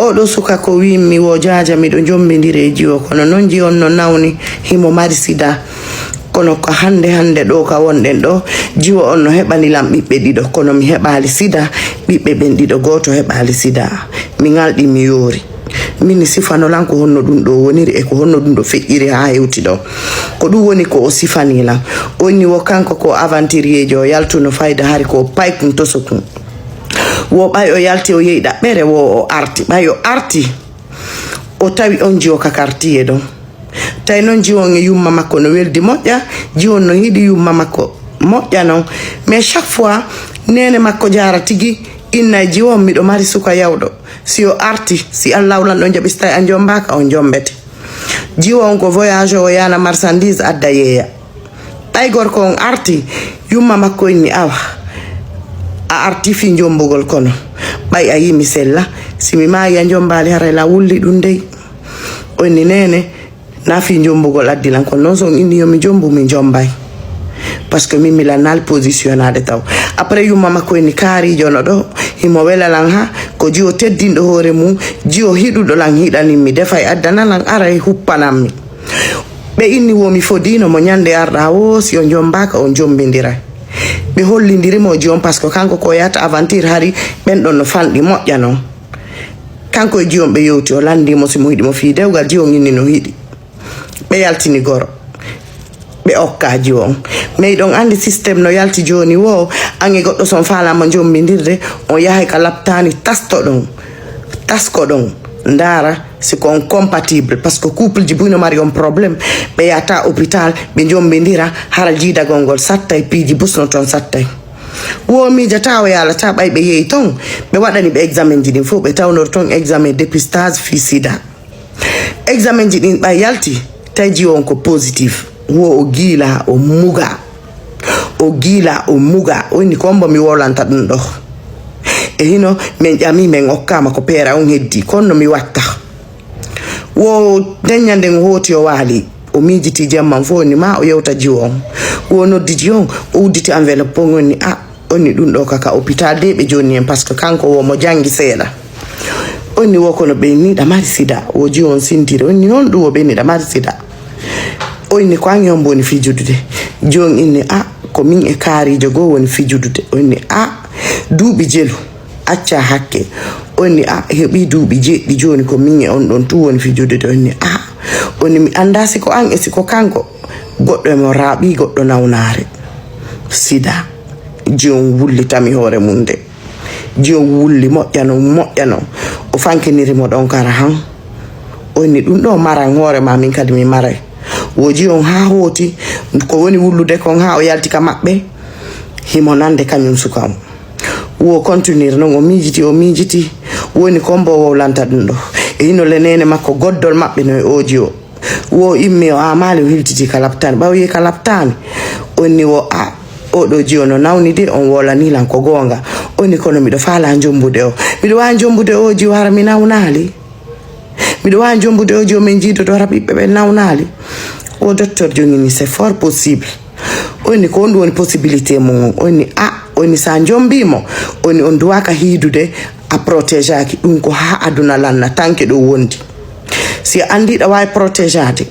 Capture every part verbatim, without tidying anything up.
Oɗo suka ko wiimmi wo jaaja miɗo njombindiri e jiwo, kono noon jiwo on no nawni, himo mari sida. Kono ko hannde hannde ɗo ka wonɗen ɗo, jiwo on no heɓani lan ɓiɓɓe ɗiɗo, kono mi heɓaali sida, ɓiɓɓe ɓen ɗiɗo gooto heɓaali sida. Mi ŋalɗi, mi yoori. Min mi sifano lan ko honno ɗum ɗo woniri e ko honno ɗum ɗo feƴƴiri haa hewti ɗo. Ko ɗum woni ko o sifani lan. O inni wo kanko ko aventurier jo, yaltuno fayda hari ko pay kun toso kun. Wo ɓay o yalti o yehi ɗaɓɓere wo o arti. Ɓay o arti, o tawi on jiwo ka quartier ɗon. Tawi noon jiwo on e yumma makko no weldi moƴƴa, jiwo on no yiɗi yumma makko moƴƴa noon. Mais chaque fois, neene makko jaara tigi, inna e jiwo on, "Miɗo mari suka yawɗo. Si o arti, si Allah hawlan ɗon jaɓi, si tawi a njombaaka, on njombete." Jiwo on ko voyage o yaana marchandise adda yeeya. Ɓay gorko on arti, yumma makko inni, "Awa, a arti fii njombugol kono. Ɓay a yii mi sella, si mi maayi a njombaali, haray lan wulli ɗum dey." O inni, "Neene, na fii njombugol addi lan, kono noon so on inni yo mi njombu, mi njombay. Parce que min mi lannaali positionnaade taw." Après yumma makko inni, "Kaariijo no ɗo, himo wela lan ha, ko jiwo teddinɗo hoore mum, jiwo hiɗuɗo lan hiɗanin mi, defay addana lan, aray huppanan mi." Ɓe inni wo mi fodiino mo ñande arɗa wo, si o njombaaka, o njombindira. Ɓe hollindiri mo jiwo on, parce que kanko ko yahata aventure, hari ɓen ɗon no fanɗi moƴƴa non. Kanko e jiwo on ɓe yewti, o lanndi mo si mo hiɗi mo fii dewgal, jiwo on inni no hiɗi. Ɓe yaltini goro. Ɓe okka jiwo on. Mais ɗon anndi système no yalti jooni wo, an e goɗɗo so on faalaama njombindirde, on yahay ka laptaani, tasto ɗon. Tasko ɗon. Ndaara si ko on compatible, parce que couple ji buy no mari on problème, ɓe yahata hôpital, ɓe njombindira, hara jiidagol ngol sattay, piiji bus no toon sattay. Wo miijata o yaalata ɓay ɓe yehi toon, ɓe waɗani ɓe examen ji ɗin fof, ɓe tawnori toon examen dépistage fii sida. Examen ji ɗin ɓay yalti, tawi jiwo on ko positif. Wo o giila, o muga. O giila, o muga. O inni, "Ko hombo mi wowlanta ɗum ɗo? E hino min ƴami, min okkaama ko peera on heddi, kono no mi watta?" Wo nden ñande o hooti o waali, o miijiti jemma on fof, o inni ma o yewta jiwo on. Wo noddi jiwo on, o udditi enveloppe on, o inni, "A, o inni ɗum ɗo ka, ka hôpital de ɓe jonni en, parce que kanko wo mo jangi seeɗa." O inni wo kono ɓe inni ɗa mari sida, wo jiwo on sintiri, o inni noon ɗum wo ɓe inni ɗa mari sida. O inni ko an e hombo woni fijudude? Jiwo on inni, "A, ko min e kaariijo goo woni fijudude." O inni, "A, duuɓi jelu, acca hakke." O inni, "A, heɓi duuɓi jeɗɗi jooni, ko min e on ɗon tun woni fijudude." O inni, "A." O inni, "Mi anndaa si ko an e si ko kanko. Goɗɗo e mo raaɓi goɗɗo nawnaare. Sida." Jiwo on wulli tami hoore mum nde. Jiwo on wulli moƴƴa non, moƴƴa non. O fankiniri mo ɗon kara han. O inni, "Ɗum ɗo maran hoore ma, min kadi mi maray." Wo jiwo on haa hooti, ko woni wullude kon haa o yalti ka maɓɓe, himo nande kañum suka on. Wo continuer non, o miijiti, o miijiti, woni ko mbo wowlanta ɗum ɗo. E hino le neene makko goddol maɓɓe no e o jiwo. Wo immi o amaali, o hiltiti ka laptaani. Ɓawo yehi ka laptaani, onni wo, "A, oɗo jiwo no nawni de, on wolani lan ko goonga." Onni, "Kono miɗo faala jombude o. Miɗo waawi jombude o jiwo hara mi nawnaali? Miɗo waawi jombude o jiwo min jiidoto hara ɓiɓɓe ɓen nawnaali?" O docteur jongini, "C'est fort possible." Onni, "Ko honɗum woni possibilité mum on?" Onni, "A, onni sa jombi mo, onni on duwaka hiidude, a protégeaki. Ɗum ko haa aduna lanna, tanke ɗo wondi. Si a anndi ɗa waawi protégeade,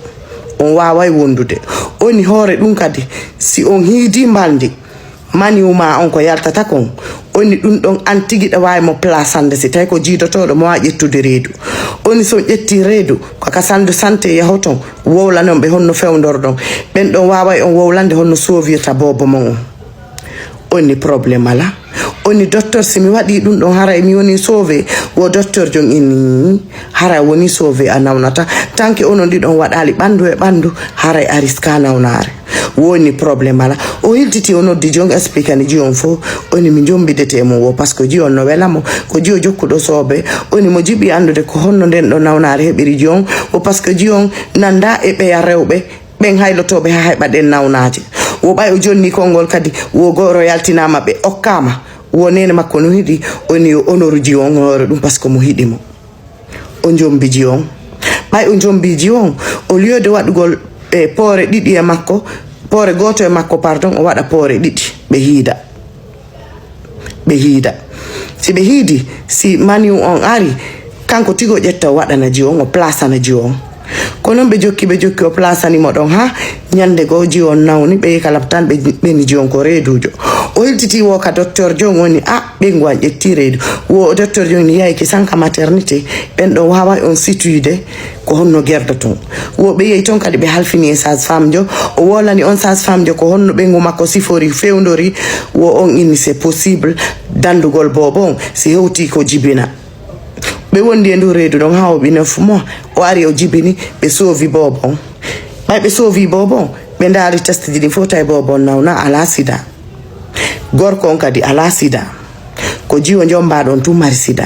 on waaway wondude. Onni hoore ɗum kadi, si on hiidi mbalndi, maniw ma on ko yaltata kon, onni ɗum ɗon an tigi ɗa waawi mo plasande, si tawi ko jiidotooɗo mo waawi ƴettude reedu. Onni so on ƴetti reedu, ko ka sandu santé yahoton, wowlanon ɓe honno fewndorɗon. Ɓen ɗon waaway on wowlande honno soowirta boobo mon on." Onni problème ala. Onni docteur, si mi waɗi ɗum ɗon, haray mi woni sauvé. Wo docteur jon inni, "Haray woni sauvé a nawnata. Tanke onon ɗiɗon waɗali ɓandu e ɓandu, haray a riska nawnaare." Woni problème ala. O hiltiti, o noddi jon, expliquani jiyon fof. Onni mi jombidete e mum wo, parce que jiyon no wela mo. Ko jiyo jokkuɗo soobe. Onni mo jiɓi anndude ko honno nden ɗo nawnaare heɓiri jiyon. Wo parce que jiyon nanda e ɓeya rewɓe. Ɓen haylotooɓe haa heɓa ɗen nawnaaje. Wo ɓay o jonni konngol kadi, wo goro yaltinaama ɓe okkaama. Wo neene makko no hiɗi, oni yo onoruji on hoore ɗum, parce que mo hiɗi mo. O jombiji on. Ɓay o jombiji on, au lieu de waɗugol e poore ɗiɗi e makko, poore gooto e makko, pardon, o waɗa poore ɗiɗi, ɓe hiida. Ɓe hiida. Si ɓe hiidi, si maniw on ari, Kanko tigi o ƴetta o waɗana jiwo on, o plasana jiwo on. Ko noon ɓe jokki, ɓe jokki, o plasani mo ɗon haa ñande goo jiwo on nawni, ɓe yehi ka laptaan, ɓe ɓeni jiwo on ko reeduujo. O yiltiti wo ka docteur jo on, woni, "A, ɓeyngu an ƴetti reedu." Wo o docteur jo on ni, "Yahi ki sanka maternité, ɓen ɗon waaway on situde ko honno gerda ton." Wo ɓe yehi ton kadi ɓe halfini e sage-femme jo. O wolani on sage-femme jo ko honno ɓeyngu makko sifori, fewndori. Wo on inni c'est possible, dandugol boobo on si hewti ko jibina. Ɓe wondi e ndu reedu ɗon haa o ɓi neuf mois. O ari o jibini, ɓe soovi boobo on. Ɓay ɓe soovi boobo on, ɓe ndaari test ji ɗin fof tawi boobo on nawna alaa sida. Gorko on kadi alaa sida. Ko jiwo njombaaɗo on tun mari sida.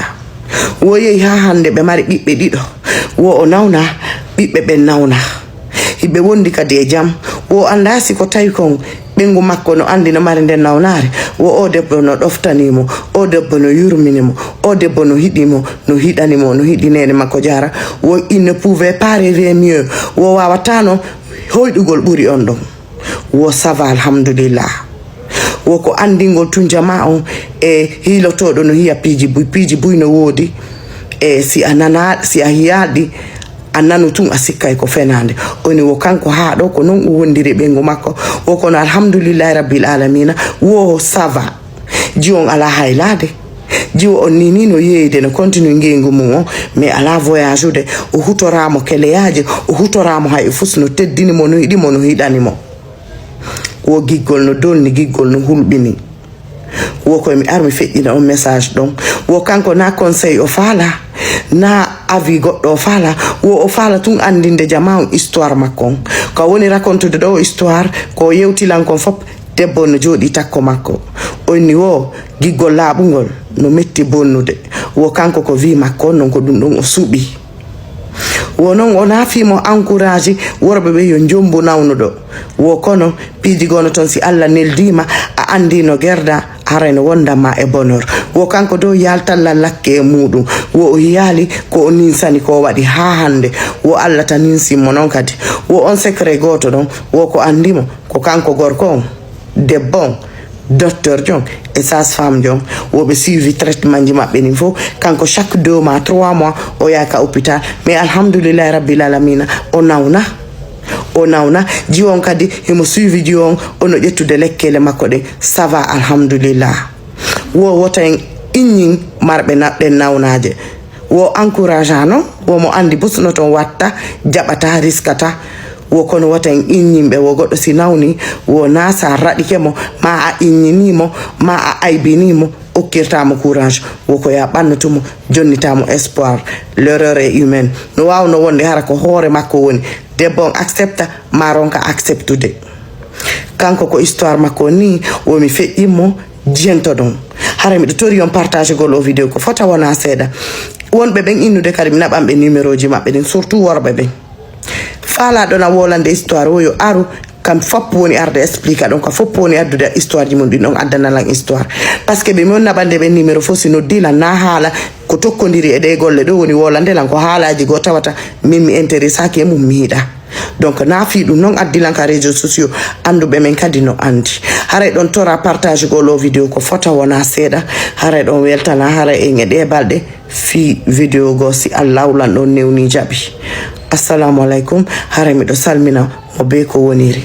Wo yehi haa hannde ɓe mari ɓiɓɓe ɗiɗo. Wo o nawna, ɓiɓɓe ɓen nawna. Hiɓe wondi kadi e jam. Wo anndaa si ko tawi kon ɓeyngu makko no anndi no mari nden nawnaare. Wo o debbo no ɗoftani mo, o debbo no yurmini mo, o debbo no hiɗi mo, no hiɗani mo, no hiɗi neene makko Jaara. Wo il ne pouvait pas rêver mieux. Wo waawataano hoyɗugol ɓuri on ɗon. Wo ça va, alhamdulillah. Wo ko anndingol tun jamaa on e hiilotooɗo no hiya piiji buy, piiji buy no woodi. E si a nana, si a hiyaali, a nanu tun a sikkay ko fenaande. Oni wo kanko haa ɗo ko non o wondiri ɓeyngu makko. Wo kono alhamdulillahi rabbil alamina, wo ça va. Jiwo on alaa haylaade. Jiwo on ni, ni no yeeyde, no continue ngeengu mum on, mais alaa voyage ude. O hutoraamo keleyaaje, o hutoraamo hay e fus, no teddini mo, no hiɗi mo, no hiɗani mo. Wo giggol no dolni, giggol no hulɓini. Wo koye mi ar mi feƴƴina on message ɗon. Wo kanko na conseil o faala, na avis goɗɗo o faala. Wo o faala tun anndinde jamaa on histoire makko on. Ka woni racontude ɗo histoire, ko o yewti lan kon fop, debbo no jooɗi takko makko. Onni wo giggol laaɓungol no metti bonnude. Wo kanko ko vie makko on, non ko ɗum ɗon o suɓi. Wo non o naafii mo encourage worɓe ɓe yo njombu nawnuɗo. Wo kono piiji goo no ton, si Alla neldiima, a anndi no gerda, haray no wonda ma e bonheur. Wo kanko dow yaltalla lakke e muuɗum. Wo o hiyaali ko o ninsani ko o waɗi haa hannde. Wo Alla ta ninsin mo non kadi. Wo on secret gooto ɗon, wo ko anndi mo, ko kanko gorko on, debbo on, docteur jo on e sage-femme jo on. Wo ɓe suivi traitement ji maɓɓe ɗin fof. Kanko chaque deux mois, trois mois, o yaha ka hôpital. Mais alhamdulillahi rabbil alamina, o nawna. O nawna. Jiwo on kadi, himo suivi jiwo on, ono ƴettude lekkele makko ɗen. Ça va, alhamdulillah. Wo wota en inñin marɓe na-, ɗen nawnaaje. Wo encourageant non, wo mo anndi bus no ton watta, jaɓata, riskata. Wo kono wota en inñin ɓe, wo goɗɗo si nawni, wo na sa raɗike mo, ma a inñini mo, ma a aybini mo, okkirta mo courage. Wo ko ya ɓannutu mo, jonnita mo espoir. L'erreur est humaine. No waawno wonde hara ko hoore makko woni. Debbo on accepta, ma ronka acceptude. Kanko ko histoire makko ni, wo mi feƴƴin mo, jento ɗon. Hara miɗo tori on partage gol o vidéo ko fota wona seeɗa. Wonɓe ɓen innude kadi mi naɓan ɓe numéro ji maɓɓe ɗin, surtout worɓe ɓen. Faalaaɗo na wolande histoire o yo aru, kam fop woni arde explique ɗon, kam fop woni addude histoire ji mum ɗin ɗon addana lan histoire. Parce que ɓe mon naɓande ɓen numéro fof si noddi lan na haala ko tokkondiri e ɗe golle ɗo woni wolande lan ko haalaaji goo tawata min mi intéressaki e mum mi yiɗa. Donc na fii ɗum non addi lan ka réseaux sociaux, annduɓe men kadi no anndi. Haray ɗon tora partage gol o vidéo ko fota wona seeɗa. Haray ɗon weltana haray en e ɗe balɗe fii vidéo goo si Allahu lan ɗon newni jaɓi. Assalamu alaikum. Haray miɗo salmina mo bee ko woniri.